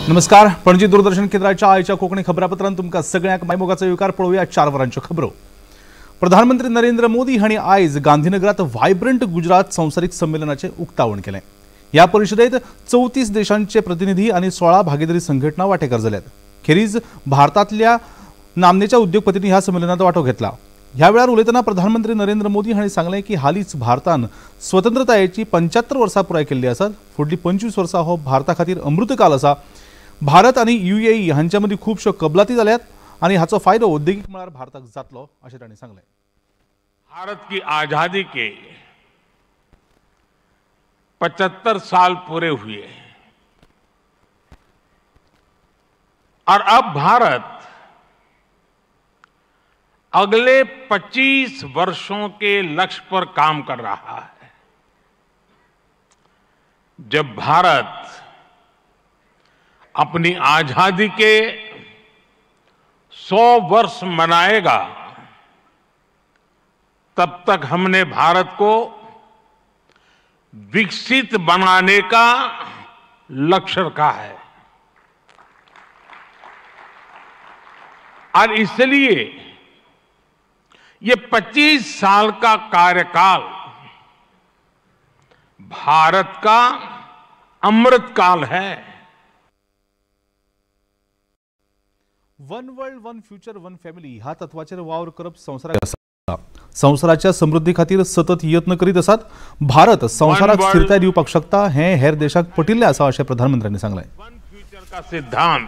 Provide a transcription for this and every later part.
नमस्कार, पणजी दूरदर्शन केंद्राच्या आयच्या कोंकणी खबरापत्रांत तुमकां सगळ्यांक मायमोगाचो येवकार. पळोवया 4 वरांच्यो खबरो. प्रधानमंत्री नरेंद्र मोदी हांणी आयज गांधीनगरात व्हायब्रंट गुजरात संवसारीक संमेलनाचें उक्तावण केलें. ह्या परिशदेंत 34 देशांचे प्रतिनिधी आनी 16 भागीदारी संघटना वांटेकार जाल्यात. खेरीज भारतांतल्या नामनेच्या उद्योगपतींनी ह्या संमेलनांत वांटो घेतला. ह्या वेळार उलयतना प्रधानमंत्री नरेंद्र मोदी हांणी सांगलें की हालींच भारतान स्वतंत्रतायेची 75 वर्सां पुराय केल्ली आसात. फुडलीं 25 वर्सां हो भारता खातीर अमृतकाल आसा. भारत आनी यूएई हांच्या मदीं खूबश्यो कबलाती जाल्यात आनी हाचो फायदो औद्योगिक मळार भारताक जातलो अशें तांणी सांगलें. भारत की आजादी के 75 साल पूरे हुए और अब भारत अगले 25 वर्षों के लक्ष्य पर काम कर रहा है. जब भारत अपनी आजादी के 100 वर्ष मनाएगा तब तक हमने भारत को विकसित बनाने का लक्ष्य रखा है और इसलिए ये 25 साल का कार्यकाल भारत का अमृत काल है. One world one future one family ह्या तत्वाचेर वावर करप संवसाराक आसा. संवसाराच्या समृद्धी खातीर सतत यत्न करीत आसात. भारत संवसाराक स्थिरताय दिवपाक शकता हें हेर देशाक पटिल्लें आसा अशें प्रधानमंत्र्यांनी सांगलें. वन फ्यूचर का सिद्धांत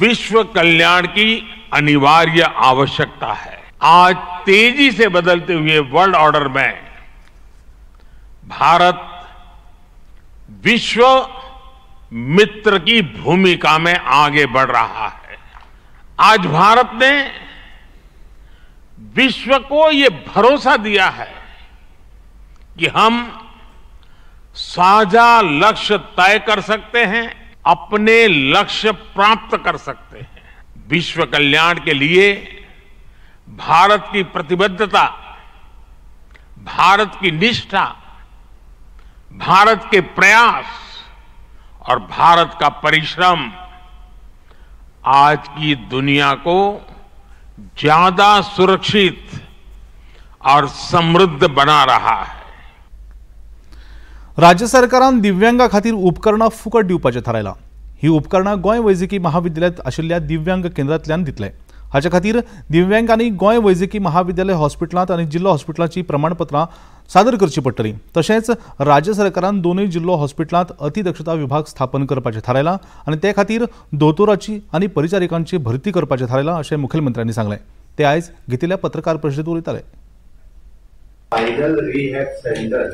विश्व कल्याण की अनिवार्य आवश्यकता है. आज तेजी से बदलते हुए वर्ल्ड ऑर्डर में भारत विश्व मित्र की भूमिका में आगे बढ़ रहा है. आज भारत ने विश्व को ये भरोसा दिया है कि हम साझा लक्ष्य तय कर सकते हैं, अपने लक्ष्य प्राप्त कर सकते हैं. विश्व कल्याण के लिए भारत की प्रतिबद्धता, भारत की निष्ठा, भारत के प्रयास और भारत का परिश्रम आज की दुनिया को ज्यादा सुरक्षित और समृद्ध बना रहा है. राज्य सरकारान दिव्यांगा खातीर उपकरणां फुकट दिवपाचें थारायलां. ही उपकरणां गोंय वैजकी महाविद्यालयांत आशिल्ल्या दिव्यांग केंद्रांतल्यान दितले. हाचे खातीर दिव्यांगांनी गोंय वैजकी महाविद्यालय हॉस्पिटलांत आनी जिल्लो हॉस्पिटलाची प्रमाणपत्रां सादर करची पडटली. तशेंच राज्य सरकारान दोनूय जिल्लो हॉस्पिटलांत अतिदक्षता विभाग स्थापन करपाचें थारायलां आनी ते खातीर दोतोराची आनी परिचारिकांची भरती करपाचें थारायलां अशें मुखेलमंत्र्यांनी सांगलें. ते आयज घेतिल्ल्या पत्रकार परिशदेंत उलयताले. फायनल रिहॅब सेंटर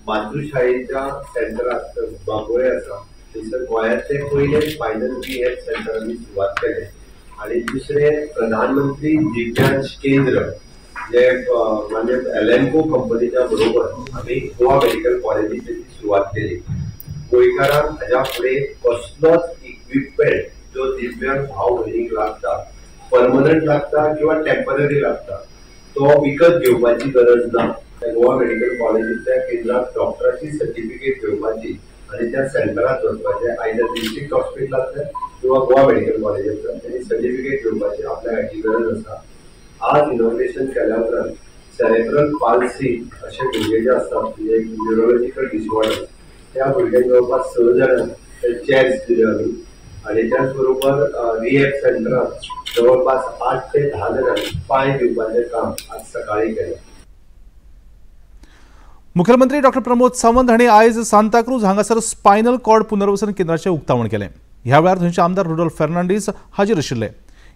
मातृशाळेच्या सेंटरात बांबोळे आसा थंयसर गोंयांतले पयले फायनल रिहॅब सेंटर आमी सुरवात केलें. आनी दुसरें प्रधानमंत्री दिव्यांश केंद्र जे म्हणजे एलएनको कंपनीच्या बरोबर आमी गोवा मेडिकल कॉलेजीन तेची सुरवात केली. गोंयकारांक हाज्या फुडें कसलोच इक्विपमेंट जो दिव्यांग भाव भयणीक लागता, परमनंट लागता किंवा टेम्पररी लागता, तो विकत घेवपाची गरज ना. गोवा मेडिकल कॉलेजीच्या केंद्रात डॉक्टराची सर्टिफिकेट घेवपाची आनी त्या सेंटरात वचपाचें, आयदर डिस्ट्रिक्ट हॉस्पिटलांतल्यान किंवा गोवा मेडिकल कॉलेजींतल्यान तेणी सर्टिफिकेट घेवपाची आपल्याक हाची गरज आसा. आज इनॉग्रेशन केल्या उपरांत सेरेब्रल पाल्सी अशे भुरगे जे आसतात, म्हणजे न्युरोलॉजिकल डिसऑर्डर, त्या भुरग्यांक जवळपास 6 जाणांक चेअर्स दिल्यो आमी. आनी त्याच बरोबर रिहॅब सेंटरात जवळपास 8 ते 10 जाणांक पांय दिवपाचें काम आज सकाळी केलें. मुख्यमंत्री डॉक्टर प्रमोद सावंत हांणी आयज सांताक्रूज हांगासर स्पायनल कॉर्ड पुनर्वसन केंद्राचें उक्तावण केलें. ह्या वेळार थंयचे आमदार रुडोल्फ फेर्नांडीस हाजीर आशिल्ले.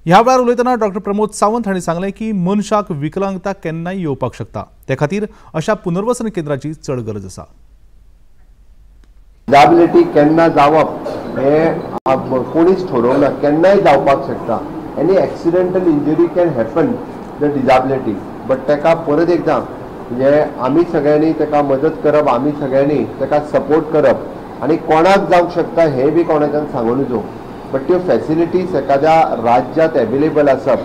ह्या वेळार उलयतना डॉक्टर प्रमोद सावंत हांणी सांगलें की मनशाक विकलांगता केन्नाय येवपाक शकता, ते खातीर अशा पुनर्वसन केंद्राची चड गरज आसा. डिजेबिलिटी केन्ना जावप हें कोणीच ठरोवना, केन्नाय जावपाक शकता. Any accidental injury can happen the disability, but ताका परत एकदां म्हणजे आमी सगळ्यांनी ताका मदत करप, आमी सगळ्यांनी ताका सपोर्ट करप आनी कोणाक जावंक शकता हें बी कोणाच्यान सांगू नजो. बट त्यो फॅसिलिटीज एखाद्या राज्यांत एवेलेबल आसप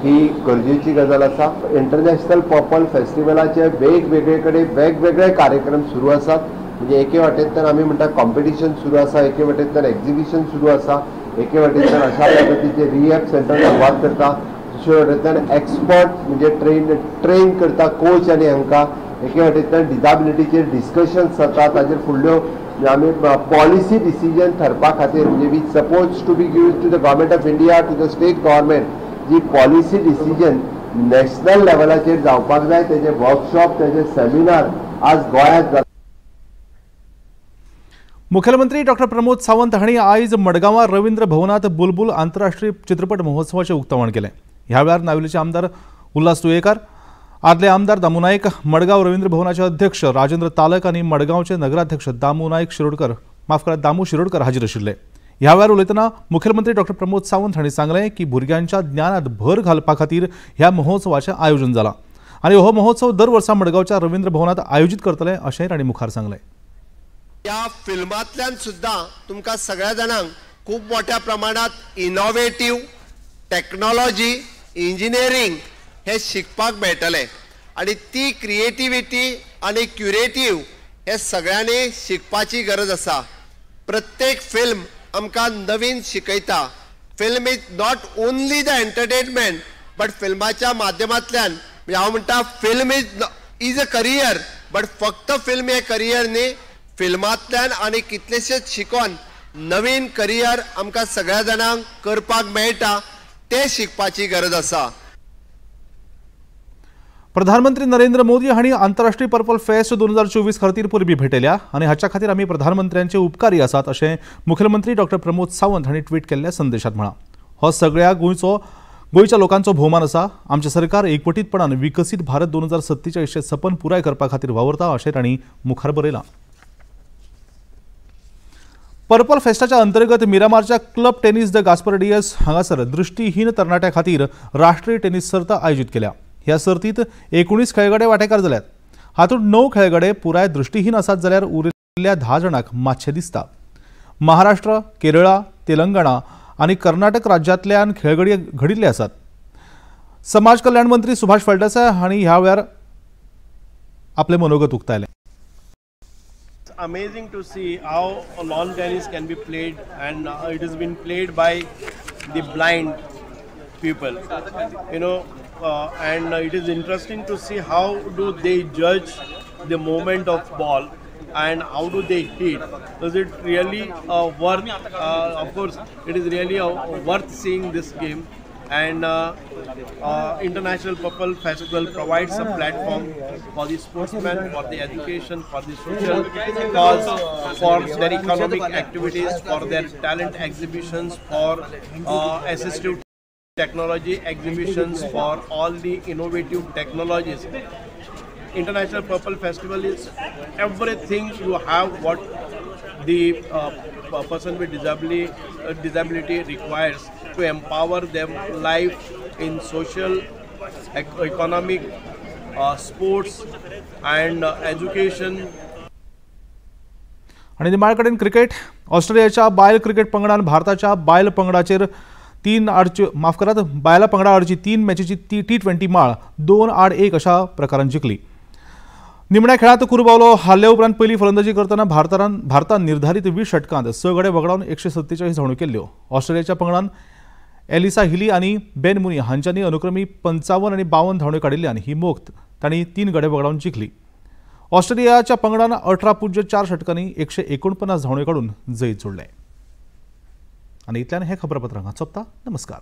ही गरजेची गजाल आसा. इंटरनॅशनल पर्पल फेस्टिवलाचे वेगवेगळे कडेन वेगवेगळे कार्यक्रम सुरू आसात. म्हणजे एके वाटेंतल्यान आमी म्हणटा कॉम्पिटिशन सुरू आसा, एके वाटेंतल्यान एक्झिबिशन सुरू आसा, एके वाटेंतल्यान अशा पद्दतीचे रिहॅब सेंटर सुरवात करता, दुसरे वाटेंतल्यान एक्सपर्ट म्हणजे ट्रेन करता कोच आनी हांकां, एके वाटेंतल्यान डिजाबिलिटीचेर डिस्कशन्स जाता, ताजेर फुडल्यो आमी पॉलिसी डिसिजन ठरपा खातीर म्हणजे we suppose to be give to the government of India, to the state government ji policy decision national लेवलाचेर जावपाक जाय तेजे वर्कशॉप, तेजे सेमिनार आज गोंयांत जाता. मुख्यमंत्री डॉक्टर प्रमोद सावंत हांणी आयज मडगांवां रवींद्र भवनात बुलबुल आंतरराष्ट्रीय चित्रपट महोत्सवाचें उक्तावण केलें. ह्या वेळार नावेलीचे आमदार उल्हास तुयेकार, आदले आमदार दामू नायक, मडगांव रवींद्र भवनाचे अध्यक्ष राजेंद्र तालक आनी मडगांवचे नगराध्यक्ष दामू शिरोडकर हाजीर आशिल्ले. ह्या वेळार उलयतना मुख्यमंत्री डॉक्टर प्रमोद सावंत हांणी सांगलें की भुरग्यांच्या ज्ञानात भर घालपा खातीर ह्या महोत्सवाचें आयोजन जालां आनी हो महोत्सव दर वर्सा मडगांवच्या रवींद्र भवनात आयोजीत करतले अशेंय तांणी मुखार सांगलें. ह्या फिल्मांतल्यान सुद्दां तुमकां सगळ्या जाणांक खूब मोठ्या प्रमाणात इनोवेटीव टॅक्नॉलॉजी, इंजिनियरींग हे शिकपाक मेळटलें आनी ती क्रिएटिविटी आनी क्युरेटीव हे सगळ्यांनी शिकपाची गरज आसा. प्रत्येक फिल्म आमकां नवीन शिकयता. Film is not only the entertainment but फिल्माच्या माध्यमांतल्यान हांव म्हणटा film is a career, but फक्त फिल्म हें करियर न्ही, फिल्मांतल्यान आनी कितलेशेच शिकोन नवीन करियर आमकां सगळ्या जाणांक करपाक मेळटा, तें शिकपाची गरज आसा. प्रधानमंत्री नरेंद्र मोदी हांणी आंतरराष्ट्रीय पर्पल फेस्ट 2024 खातीर परबी भेटयल्या आनी हाच्या खातीर आमी प्रधानमंत्र्यांचे उपकारी आसात अशें मुख्यमंत्री डॉक्टर प्रमोद सावंत हांणी ट्वीट केल्ल्या संदेशात म्हळां. हो सगळ्या गोंयच्या लोकांचो भोवमान आसा. आमचें सरकार एकवटीतपणान विकसीत भारत 2047 सपन पुराय करपा खातीर वावुरता अशें तांणी मुखार बरयलां. पर्पल फेस्टाच्या अंतर्गत मिरामारच्या club tennis the Gaspar Dias हांगासर दृष्टीहीन तरणाट्या खातीर राष्ट्रीय टेनिस सर्त आयोजीत केल्या. ह्या सर्तीत 19 खेळगडे वांटेकार जाल्यात. हातूंत 9 खेळगडे पुराय दृष्टीहीन आसात जाल्यार उरिल्ल्या 10 जाणांक मातशें दिसता. महाराष्ट्र, केरळा, तेलंगणा आनी कर्नाटक राज्यांतल्यान खेळगडे घडिल्ले आसात. समाज कल्याण मंत्री सुभाष फळदेसाय हांणी ह्या वेळार आपलें मनोगत उक्तायलें. Amazing to see how lawn tennis can be played, and it has been played by the blind people, you know, and it is interesting to see how do they judge the movement of ball and how do they hit. Does it really worth, of course it is really worth seeing this game. And International Purple Festival provides a platform for the sportsmen, for the education, for the social cause, for their economic activities, for their talent exhibitions, for assistive technology exhibitions, for all the innovative technologies. International Purple Festival is everything you have what the person with disability requires to empower them life in social, economic, sports and education. आनी निमाणे कडेन cricket. ऑस्ट्रेलियाच्या बायल cricket पंगडान भारताच्या बायल पंगडाचेर बायला पंगडा आडची 3 मॅचीची T20 माळ 2-1 अशा प्रकारान जिखली. निमण्या खेळात कुरबावलो हारल्या उपरांत पयली फलंदाजी करतना भारतान निर्धारित 20 षटकांत 6 गडे वगडावन 147 धांवड्यो केल्ल्यो. ऑस्ट्रेलियाच्या पंगडान एलिसा हिली आनी बेन मुनी हांच्यांनी अनुक्रमी 55 आनी 52 धांवड्यो काडिल्ल्यान ही मोख तांणी 3 गडे वगडावन जिखली. ऑस्ट्रेलियाच्या पंगडान 18.4 षटकांनी 149 धांवड्यो काडून जैत जोडलें. आनी इतल्यान हें खबरापत्र हांगा सोंपता. नमस्कार.